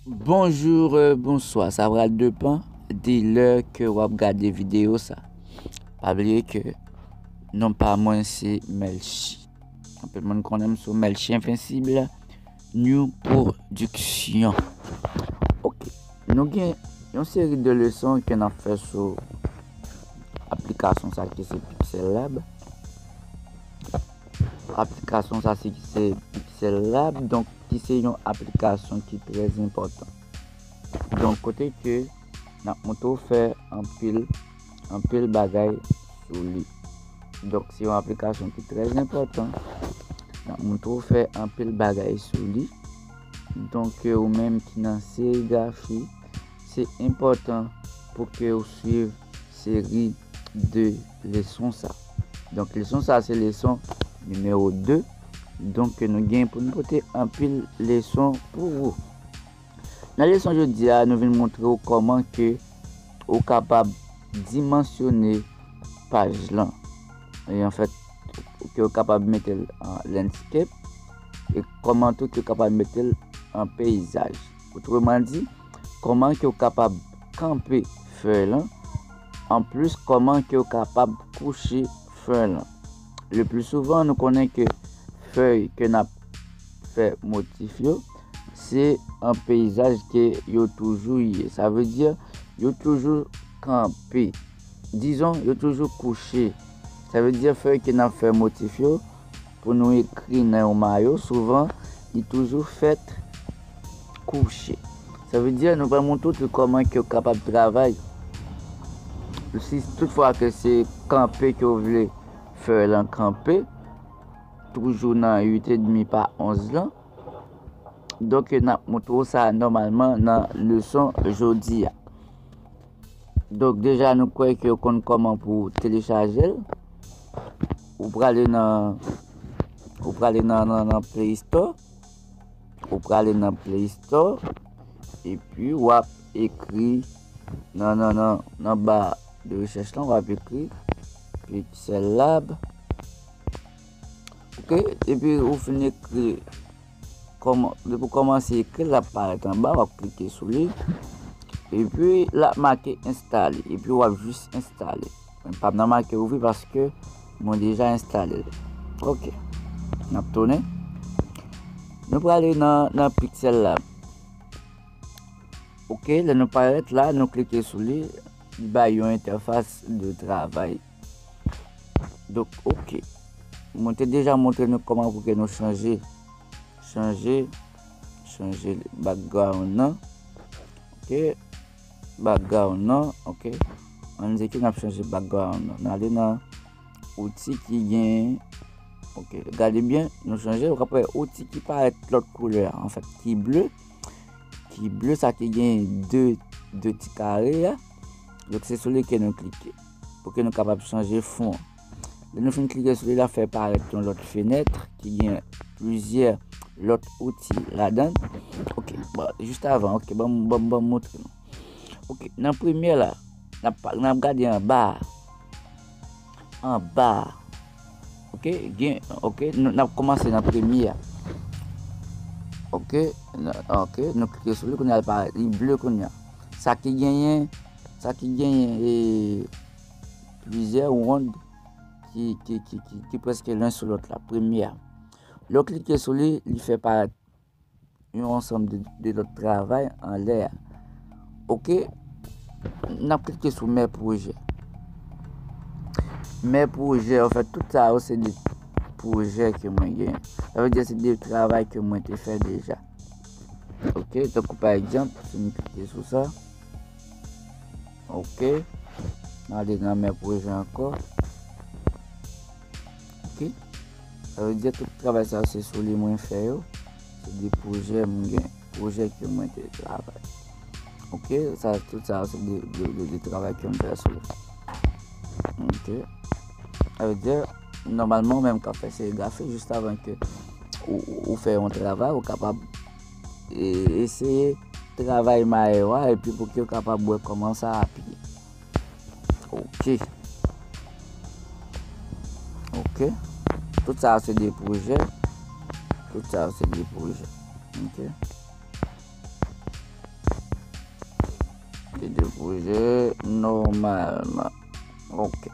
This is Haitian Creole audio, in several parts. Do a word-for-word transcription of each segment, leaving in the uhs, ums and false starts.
Bonjou, euh, bonswa. Sa pral depann de lè ke w ap gade videyo sa. Pa bliye ke non pa mwen se Melchi. Anpil moun konnen m sou Melchi Envensib New Production. Ok. Nou gen yon seri de leson ke n ap fè sou aplikasyon sa ki se Pixel Lab. Aplikasyon sa se ki se Pixel Lab, donk ki se yon aplikasyon ki trè enpòtan. Donk kote ke n ap montre w fè anpil, anpil bagay sou li. Donk se yon aplikasyon ki trè enpòtan. N ap montre w fè anpil bagay sou li. Donk ou menm ki nan serigrafi, se enpòtan pou ke w swiv seri de leson sa. Donk leson sa se leson nimewo de. Donk nou gen pou nou pote anpil leson pou ou. Nan leson jodi a, nou vin montre w kòman ke ou kapab dimansyone paj lan. E anfèt, ke ou kapab mete l an landscape e kòman tou ke ou kapab mete l an peyizaj. Otreman di, kòman ke ou kapab kanpe fèy lan, anplis kòman ke ou kapab kouche fèy lan. Le pli souvan, nou konnen ke fèy ke n ap fè motif yo, se an peyizaj ke yo toujou ye. Sa vle di, yo toujou kanpe. Dizon, yo toujou kouche. Sa vle di, fèy ke n ap fè motif yo, pou nou ekri nan yon mayo, souvan, li toujou fèt kouche. Sa vle di, nou pral montre w tou kòman ke w kapab travay. Si toutfwa ke se kanpe ke w vle fèy lan kanpe, toujou nan uit edmi pa onz lan. Donk, n ap montre w sa nòmalman nan leson jodi a. Donk, deja, nou kwè ke w konn kòman pou telechaje l. Ou prale nan, ou prale nan, nan, nan Play Store. Ou prale nan Play Store. Epi, w ap ekri nan, nan, nan, nan ba de rechèch lan, w ap ekri Pixel Lab. Ok, epi ou fin ekri, kòman, depi w kòmanse ekri, l ap parèt anba, w ap klike sou li. Epi, l ap make enstale. Epi, w ap jis enstale. Men pa nan make ouvri paske mwen deja enstale l. Ok. N ap tounen. Nou prale nan, nan Pixel Lab. Ok, lè nou parèt la, nou klike sou li, li bay yon entèfas de travay. Donk, ok. Mwen te deja montre nou kòman pou ke nou chanje, chanje, chanje background nan. Ok. Background nan, ok. Ann di ke n ap chanje background nan. N ale nan outi ki gen, ok. Gade byen, nou chanje, ou ka wè outi ki parèt lòt koulè a, anfèt, ki ble. Ki ble, sa ki gen de, de ti kare a. Donk, se sou li ke nou klike. Pou ke nou kapab chanje fon an. Lè nou fin klike sou li, l ap fè parèt yon lòt fenèt ki gen plizyè lòt outi ladan l. Ok, bon, jis avan, ok, ban m, ban m, ban m montre nou. Ok, nan premye la, n ap, n ap gade anba a. Anba a. Ok, gen, ok, nou, n ap kòmanse nan premye a. Ok, n-, ok, nou klike sou li, kounye a l parèt, li ble kounye a. Sa ki genyen, sa ki genyen, e, plizyè wonn ki, ki, ki, ki, ki prèske len sou lòt la. Premye a. Lè w klike sou li, li fè parèt yon ansanm de, de lòt travay anlè a. Ok, n ap klike sou mè pwojè. Mè pwojè, anfèt, tout sa yo se de pwojè ke mwen gen. Sa vle di se de travay ke mwen te fè deja. Ok, tankou pa egzanp, si nou klike sou sa. Ok. N ale nan mè pwojè ankò. Ok. Sa vle di tout travay sa se sou li mwen fè yo. Se de pwojè mwen gen. Pwojè ke mwen te travay. Ok. Sa, tout sa se de, de, de, de travay ke mwen fè sou li. Ok. Sa vle di, nòmalman, ou menm k ap fè serigrafi, jis avan ke ou, ou, ou fè yon travay, ou kapab, e, eseye travay mayo a, epi pou ke w kapab wè kòman sa apiye. Ok. Ok. Tout sa se de pwojè. Tout sa se de pwojè. Ok. Li de pwojè nòmalman. Ok.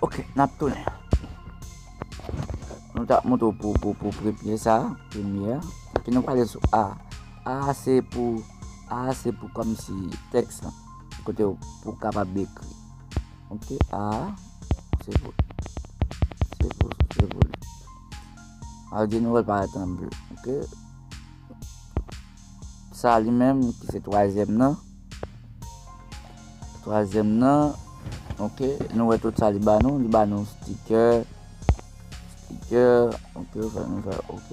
Ok, n ap tounen. Nou t ap montre w pou, pou, pou premye sa, premye a. Ok, nou prale sou A. A se pou, A se pou kòmsi tèks lan. Kote w pou w kapab ekri. Ok, A se pou, se pou, se pou li. A di nou wè l parèt an ble. Ok. Sa li menm ki se twazyèm nan. Twazyèm nan, ok, nou wè tout sa li ba nou, li ba nou sticker, sticker, ok, fè nou fè ok,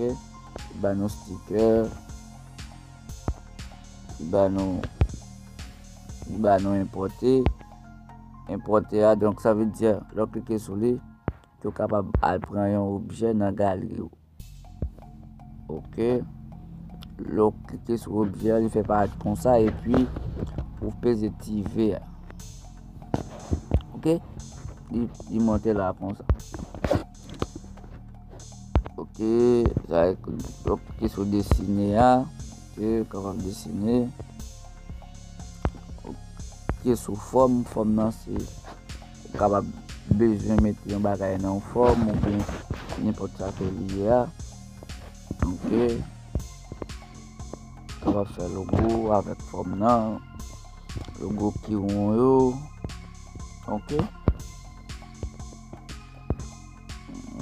li ba nou sticker, li ba nou, li ba nou enpòte, enpòte a, donk sa vle di, lè w klike sou li, ke w kapab al pran yon objè nan galeri w. Ok. Lè w klike sou objè a, li fè parèt konsa, epi ou peze ti V a. Ok. Li, li monte la konsa. Ok. Sa, lè w klike sou desine a, ok, ou kapab desine. Ok, sou fòm, fòm nan se ou kapab bezwen mete yon bagay nan yon fòm oubyen nenpòt sa ke li ye a. Ok. Kapab fè logo avèk fòm nan. Logo ki won yo. Ok.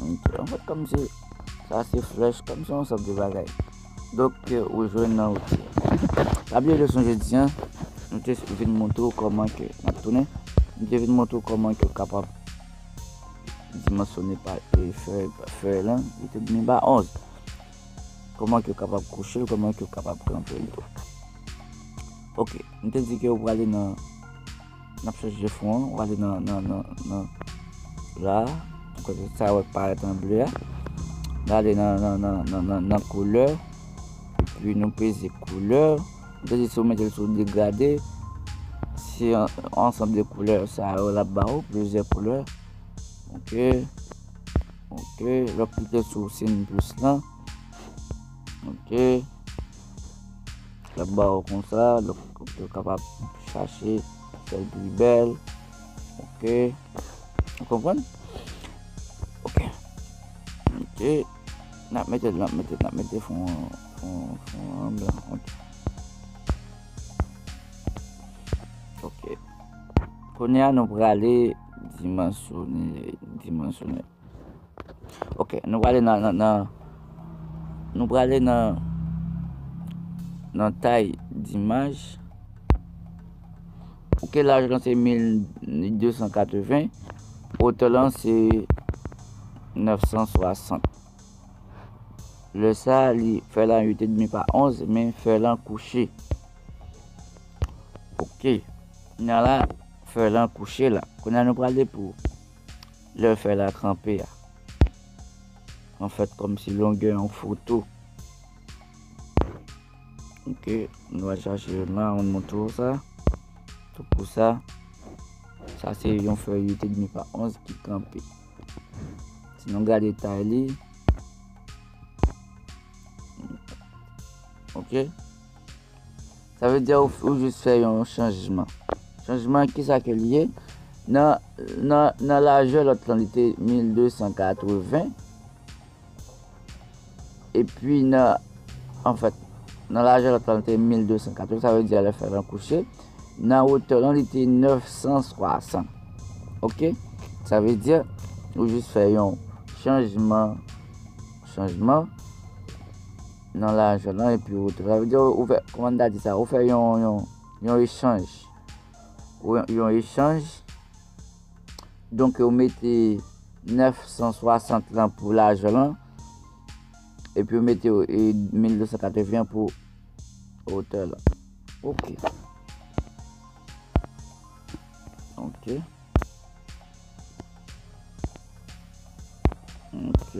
Ok. Anfèt, kòmsi sa se flèch, kòmsi yon sòt de bagay. Donk, ou jwenn nan outi a. Pa bliye leson jodi a, nou te vin montre w kòman ke, n ap tounen, nou te vin montre w kòman ke w kapab dimansyone pa, e, fè, fè lan, li te vin ba onz. Kòman ke w kapab kouche l, kòman ke w kapab kanpe l tou. Ok, nou te di ke w prale nan, n ap chanje fon an, w ale nan, nan, nan, nan, la, kote sa wè k parèt an ble a. N ale nan, nan, nan, nan, nan, nan koulè, epi nou peze koulè. Tandis si w mete l sou degrade, se an, ansanm de koulè sa yo l ap ba ou, plizyè koulè. Ok. Ok, lè w klike sou siy plis lan. Ok. L ap ba ou konsa, donk ou kapab chache fè l pi bèl. Ok. Ou konprann? Ok. Ok. N ap mete, n ap mete, n ap mete fon, fon, fon an blan. Ok. Ok. Kounye a nou prale dimansyone, dimansyone. Ok, nou prale nan, nan, nan, nou prale nan, nan tay dimaj. Ok, laj lan se mil de san katreven, wotè lan se nèf san swasant. Lè sa, li fè lan uit edmi pa onz, men fè lan kouche. Ok, nan la, fè lan kouche la. Kounye a nou prale pou lè fè la kanpe a. Anfèt, kòmsi longè yon foto. Ok, nou al chache youn la, nou montre w sa. Tout pou sa. Sa se yon fè uit edmi pa onz ki kanpe. Si nou gade tay li. Ok. Sa vle di ou, ou jis fè yon chanjman. Chanjman, kisa ke li ye? Nan, nan, nan lajè lòt lan, li te mil de san katreven. Epi nan, anfèt, nan lajè lòt lan, li te mil de san katreven, sa vle di lè fè lan kouche. Nan wotè lan, li te nèf san swasant. Ok? Sa vle di, ou jis fè yon chanjman, chanjman nan lajè lan epi wotè. Sa vle di, ou fè, kòman n ta di sa? Ou fè yon, yon, yon echanj. Ou, yon echanj. Donk, ou mete nèf san swasant lan pou lajè lan. Epi ou mete, e, mil de san katreven pou wotè lan. Ok. Ok. Ok.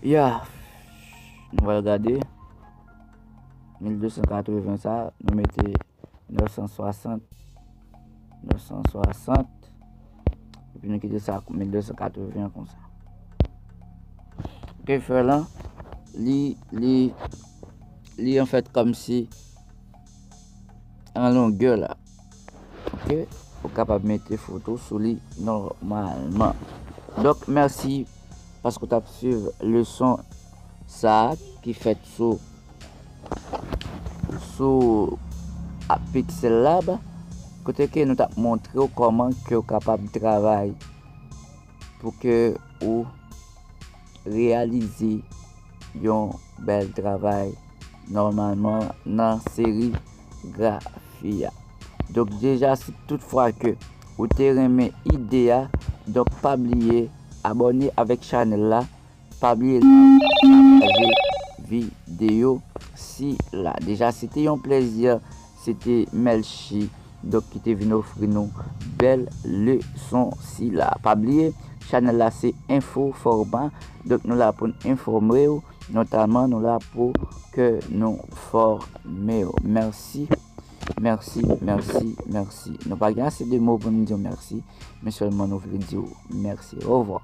Ya. Nou pral gade. Mil de san katreven sa, nou mete nèf san swasant. Nèf san swasant. Epi nou kite sa mil de san katreven konsa. ke fè lan, li, li, li anfèt kòmsi an longè la. Ok, ou kapab mete foto sou li nòmalman. Donk, mèsi paske w t ap swiv leson sa a ki fèt sou, sou a-, Pixel Lab, kote ke nou t ap montre w kòman ke w kapab travay pou ke ou reyalize yon bèl travay nòmalman nan serigrafi a. Donk, deja, si tout fwa ke ou te renmen ide a, donk, pa bliye abòne avèk chanèl la, pa bliye like, pataje videyo sila. Deja, se te yon plezi, se te Melchi, donk, ki te vin ofri nou bèl leson sila. Pa bliye, chanèl la se Enfo Fòma, donk, nou la pou n enfòme w, notaman nou la pou ke nou fòme w. Mèsi, mèsi, mèsi, mèsi. Nou pa gen ase de mo pou n di w mèsi, men sèlman nou vle di w mèsi. Ovwa.